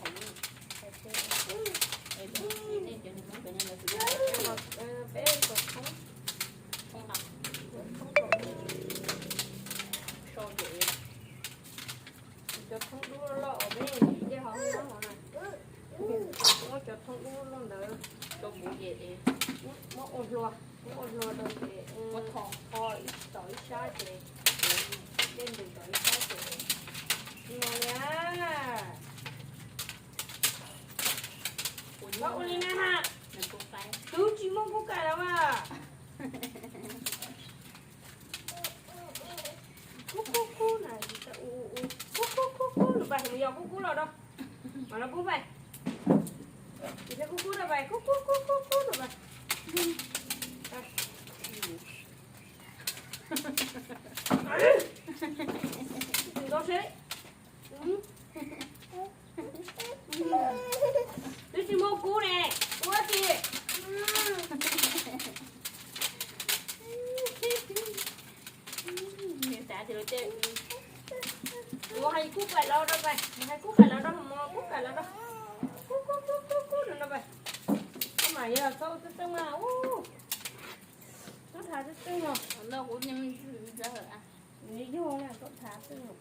hauv lub. Peb cov thoob, thoob kom, sau ces cov thoob dub loj uas peb ntim dej hauv no na, muab cov thoob dub loj ntawd rau kuv ces muab ua hlua, muab ua hlua rau ces muab tho, tho ib, tom ib sab ces dej ntws tom ib sab ces no li. Kub kub los rau. Mam los pub pais. Kub kub rau pais, kub kub kub kub kub rau pais. Ntau seb. Twb tsis muaj kub ne, kub tsis. Nws xav tias lawv tej, mus hais kub pais los rau pais, mus hais kub pais los rau, mus kub pais los rau. Kub kub kub kub kub rau pais. Koj mam yog txhob txeeb txeeb mas, ub, txhob thav txeeb txeeb os. Nws yog na, txhob thav txeeb os.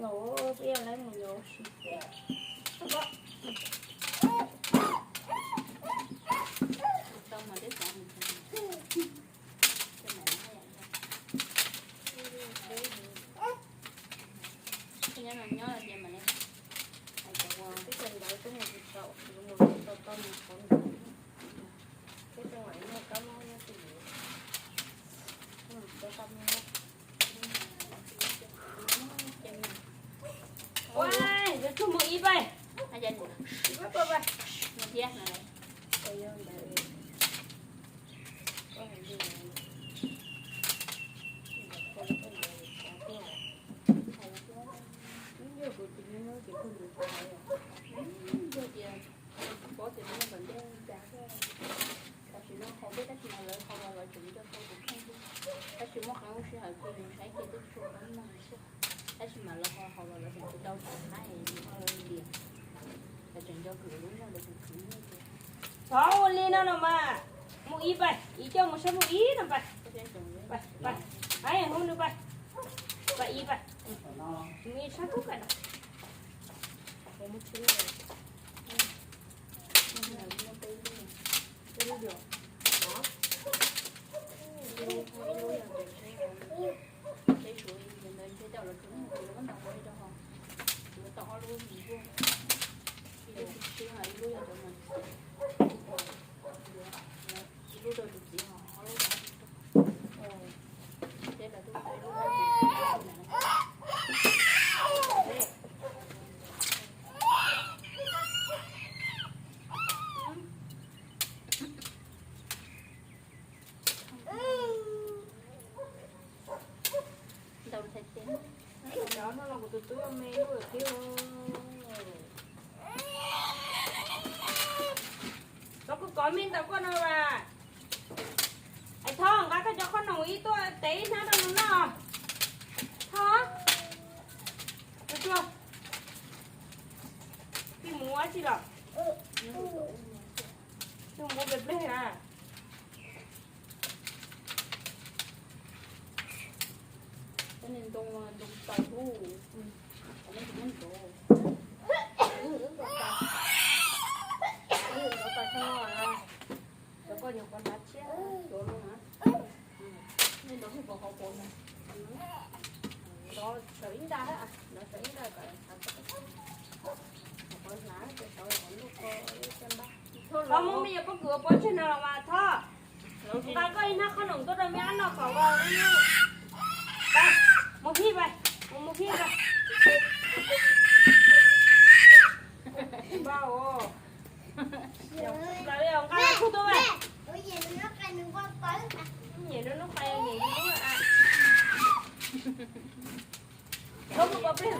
Los peb yuav lawv mus yuav si tias. Nyob no nyob tias mas li, hais cov uas twb tsis ntawd twb mus tsis tau, mus tau tau mus qhov ntawd. Twb tsis mam li muaj kab mob nyob twj ywm. Mus tau tau mus. Ua, yuav tsum mus ib pais. Ib pais pais. Mus thiab. Tam sim no qhov peb tab sis mas lawv qhov los lawv tseem nco tau tus kheej xwb. Tab sis muaj qee lub sij hawm ces nws saib ces twb tsis tshua paub mog xwb. Tab sis mas lawv qhov los lawv tseem tsis tau txog qab es nws ho liam. Lawv tseem nco kwv lub neej, lawv tseem khwv nyiaj ces. Txhob ua li no los mas, mus ib pais, ib coj mus saib mus ib no pais. Pais, pais, hu nws pais. Pais ib pais. Mus ib sab kub pais no. Ntau txhais tes. Cov no los kuv tus tub me lub tiag. Tov kuv kov me ntawm koj no las. Ais Thoj, nqa koj cov qhob noom ib tuaj tev ib hnab rau nws noj. Thoj, tus tsuag, pij mus ua dab tsi los? Pij mus ua pleg pleg na. Ntoo, ntoo tau lub, ntoo tau. Cov koj nyuam qhuav hnav tshiab cuav no na. Nej ntov hwj pos hauv paus no. Ntov sawv ib nta, ntov sawv ib nta kom hnav, qhov hnav ces sawv qhov lub ko ib nta. Thoj, muab me nyuam pob kws ua pob tseg no los mas Thoj. Nqa koj ib hnab qhob noom tuaj rau me ab noj kom ua. Mus phij pais, mus phij pais. Nqa los kuj tuaj pais. Nyem lub nub qai, nyem lub nub a. Koj mus kov plig.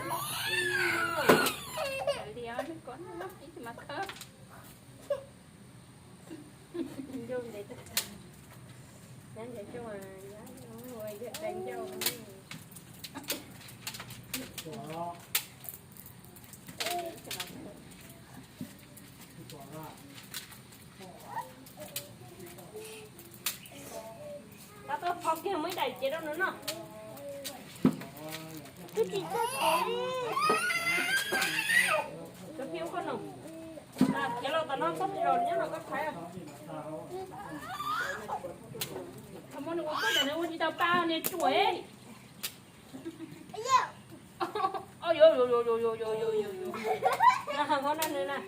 Liam, kov noj ib tsis mas khawb. Ncauj ntev tag tag. Nyab ntev ncauj, nyab ua yawg dai ncauj. Tab tom pho kiag muab ib daim cev rau nws noj. Twb tsis txog kev li. Cov phi ua koj no. Khiav los tom no txhob plis los nyob no koj thaiv. Thaum muab nws ua koj tam nws ua tsis tau pa niag ruam. Hab no nws na.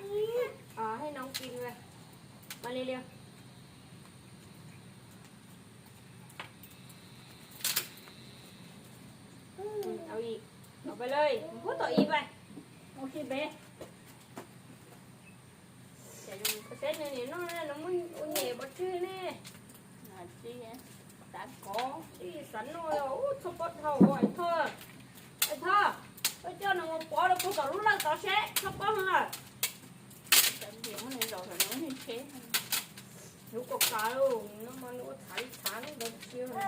Hab no kiag mas li li. Peb lawm, pub tom ib pab. Ua si peb. Saib nws niam no nws muab ua nyem pov tseg ne. Xav kov, ib xav no, ub, txhob pob dhau, Ais Thoj. Ais Thoj, koj coj nws mus pov rau puag tom lub lawj tod seb txhob pob heev lawm. Lub kaus kav, no mas nws ua txhav li txhav ne, ntawd tsis yog nws,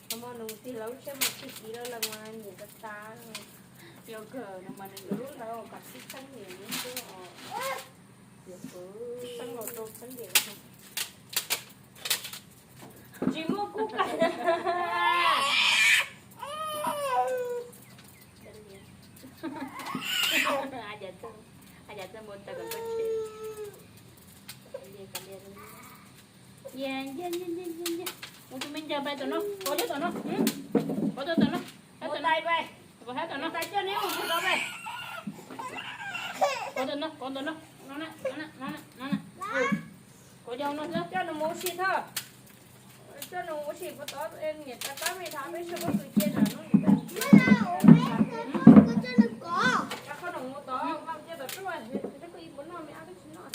no mas nws tig lawv lub tsheb mas tsis kiv lawv los mas nyiam tas tas. Yog kawg no mas nws yuav lub ntawd kom sib txheeb nyiam li ntawd os. Yuav kwv txheeb los rau txheeb nyiam. Tsis muaj kub kav. Mus tus me ncag pais tom no, kov cov tom no, kov cov tom no, kov tom no, kov tom no, kov tom no, no na, no na, no na, kov cov no xwb, coj nws mus ua si Thoj. Coj nws ua si puag tod, niam tais pab me thav peb sawv pob kws cia zam no. Coj nws mus tod, cia tom tsuj, koj ib puas noj me ab koj tsis noj.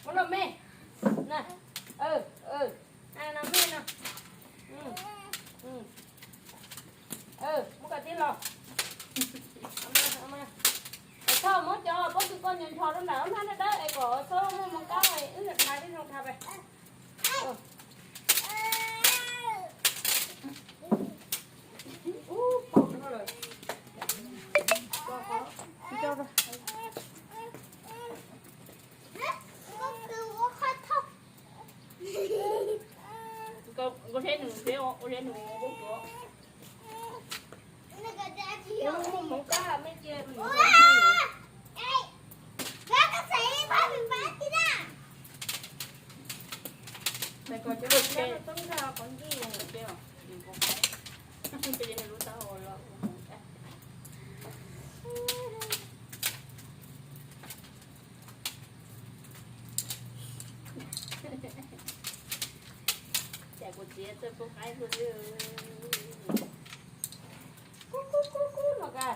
Ua los me. Na, no me no. Muab kom tij los. Txhob muab cov pob kws koj nyo ncho rau nram ob hnab dawb dawb es kom txhob muaj moo kab, wb dhai tej zoo dhai pais. Koj saib nws, koj saib nws, koj saib nws. Cas kuv txiv txawj pub qaib luaj li. Kub kub kub kub no ka.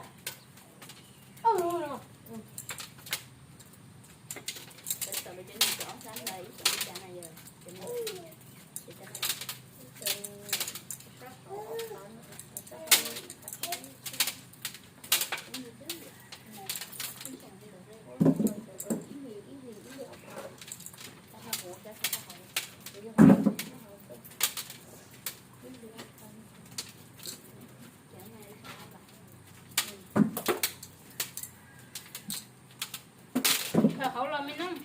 Khaws hauv los me noob.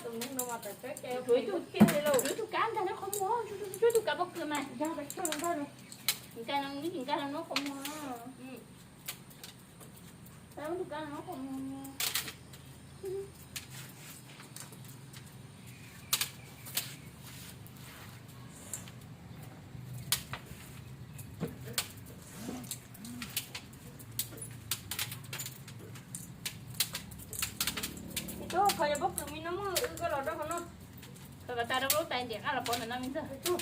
Tus neeg no mas tawm tsawb ces ib tug kab ntag nyob qhov muag, ib tug kab pob kws mas. Nkag no, nkag no nyob qhov muag. Tus khaws yog pob kws me no muab wb koj los rau hauv no. Khaws kom tag rau lub tais ntim qab los pov ntawm no me ntxawg.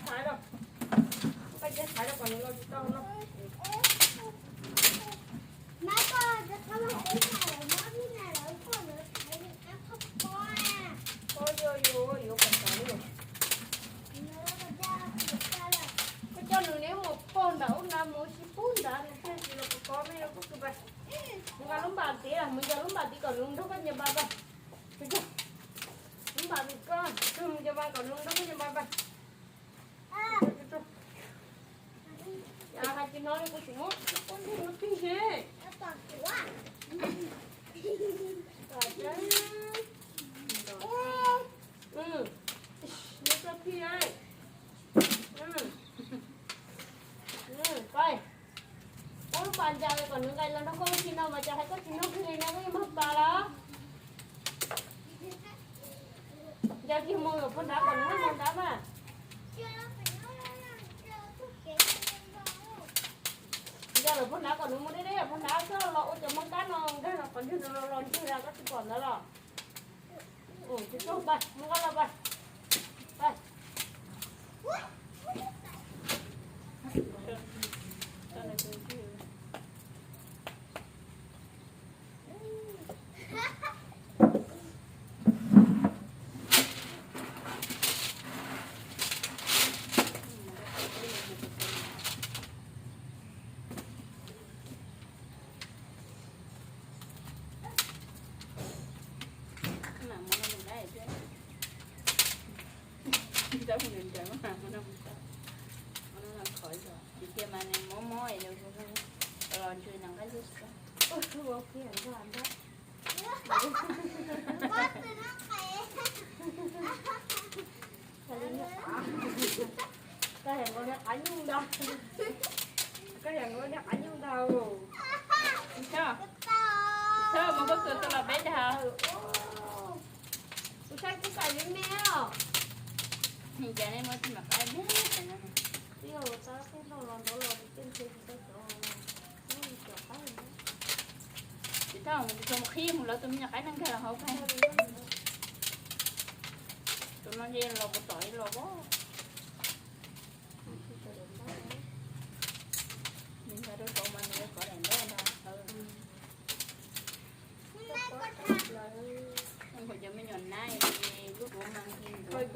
Thaiv los, koj cia thaiv los kom nws los tsis tau no. Koj yuav, yuav, yuav kom tau. Koj coj nws neb mus pog nram ub nrad mus ua si pub nrad nws thiaj tsis los kov kov me pob kws pais. Mus nqa lub npam tid, mus nqa lub npam tid kom nws nrog koj nce npas pais. Lub npam tid koj, mus nce npas kom nws nrog koj nce npas pais. Hais tsis hnov li kuv tsis muab pob ntseg mus pig seb. Nyob tso pig. Nco kom nws nqes los nrog koj ua si no mas cas hais koj tsis nug kiag li no koj yeej mag pas los. Nco kiag mus yuav puag nrad kom nws muab mus nrad mas. Nco lawm puag nrad kom nws mus deb deb puag nrad xwb los ua cov mov kab no nkag los qhov ntswg no los ntswg los koj tsis pom ntawd los. Mus nqa los pab. Tsis tias mas nws mob mob los ntsws nws qab xwb. Koj yam nkaus li qab nyuj ntag. Koj yam nkaus li qab nyuj ntag. Thawj mus koj kws tau los peb dag. Kuv saib kuv kam li me os. Cas nej muab tsis mam qab me. Twb yog tab xub nrog los ntawd los tej ntshe tsis tau cov. Tsis tau mus tsis tau mus qhib mus lawv tus me nyuam qaib neej nkag los hauv kag. Tus no nce los puas tom los pob. Nws nkag rau saud mas nws yuav kov daim ntaub ntag. Nkaus cov me nyuam nab es lub duav mas nki nkaus.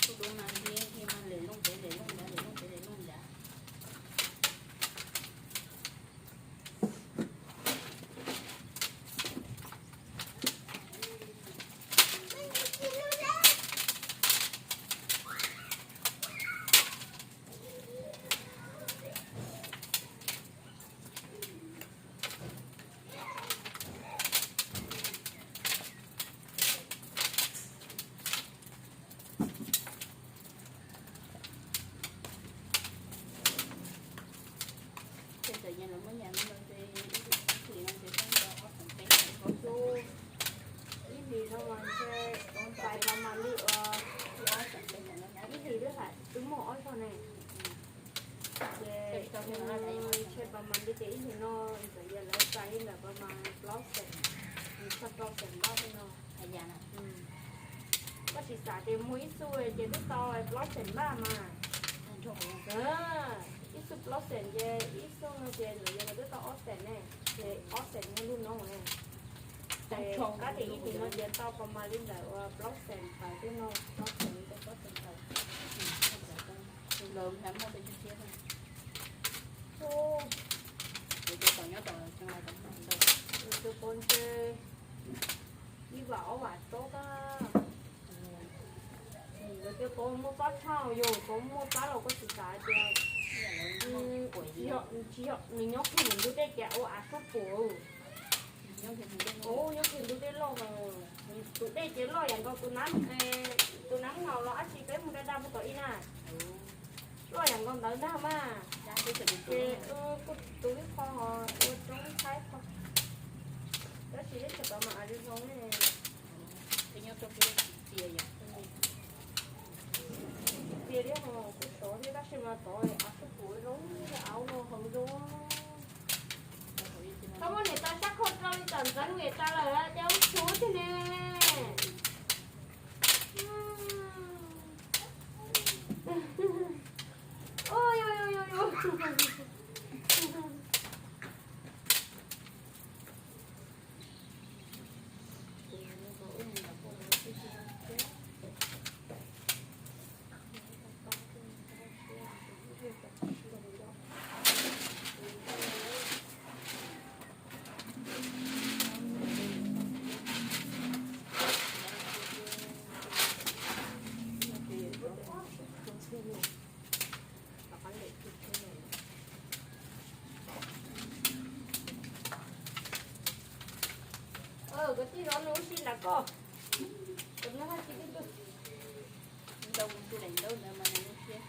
Lub duav mas nki nki mas lem looj pem lem looj nrad lem looj pem lem looj nrad. Ces txawm nyas los muab nyas li no ces ib hlis no ces koj nto ob xeem peb xeem. Ib hlis no mas ntshe tais pas mas li uas ib hlis twb hais twb muaj ob zaug ne. Ces ntshe pas mas li ces ib hlis no txawm yog lawv txais li ntawm pas mas plaub xeem, txog rau xeem npaj tej no. Koj tsis xav tias muag ib xu ces twb tau plaub xeem npaj mas. Ib xu plaub xeem ces ib xu no ces ntawm yog lawv twb tau ob xeem ne, ces ob xeem nyob lub no ne. Ces kab tias ib hlis no ces tau pas mas li ntawm uas plaub xeem tawm tej no, plaub xeem li plaub xeem tawm. Lawv muaj peb caug txhiab. Kuv cov tom nyob tom, tus pov ntshe ib vam ob vam tsob tag. Lawv cov tod muaj txab tshaj yus, tod muaj txab los koj tsis xav tias tsis yog nws nyob kiag ntug dej ces ua av sab puam. Nyob kiag ntug dej loj, tus dej ces loj yam nkaus tus nab, tus nab naus los dab tsi peb mus da da puag tom ib na. Loj yam nkaus ntawd ntag mas. Ces kuj tus ib qho ua roob tshaib qho, tab sis ib txhia tod mas av zoo zoo ne. Txias li ho kuj sov thiab tab sis mas tod av sab puam zoo, av no haus zoo. Koj muab niam tais sab khau rau li tom ntxeev niam tais lawm ces ua tsuav tiag ne. Koj tij zov nws ua si nram koj, kom nws haj tsis tib tug. Ntau mus tsis daim ntaub ntawd mas nws lub siab.